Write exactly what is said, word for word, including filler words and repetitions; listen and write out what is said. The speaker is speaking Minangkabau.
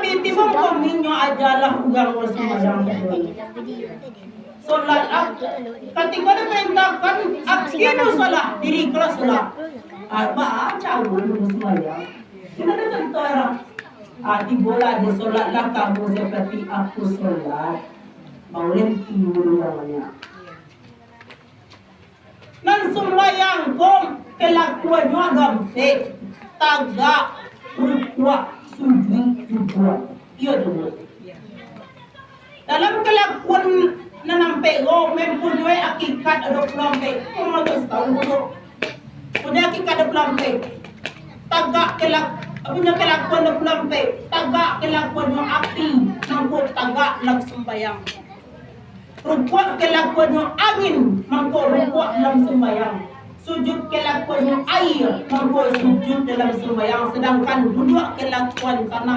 Tibo-tibo ko minyo ajalah urang basumbayang. Solat ak-, katiko diparintahkan, "Aqimus shalah," dirikalah solat. Ah, baco urang basumbayang. Kito ado contoh urang. Ah, tibolah di solat lah kamu seperti aku solat. Baulenti urang banyak. Nan sumbayang ko kalakuannyo agam se, tagak, rukuak, sujud, juduak. Iyo tu. Dalam kalakuan nan ampek ko mempunyoi hakikat ado puluah ampek. Ko mangko tahu tu. Punyo hakikat ado puluah ampek. Tagak kalak-, punyo kalakuan ado puluah ampek. Tagak kalakuannyo api, mangko tagak dalam sumbayang. Rukuak kalakuannyo angin, mangko rukuak dalam sumbayang. Sujud kalakuannyo aia, mangko sujud dalam sumbayang. Sadangkan duduak kalakuan tanah,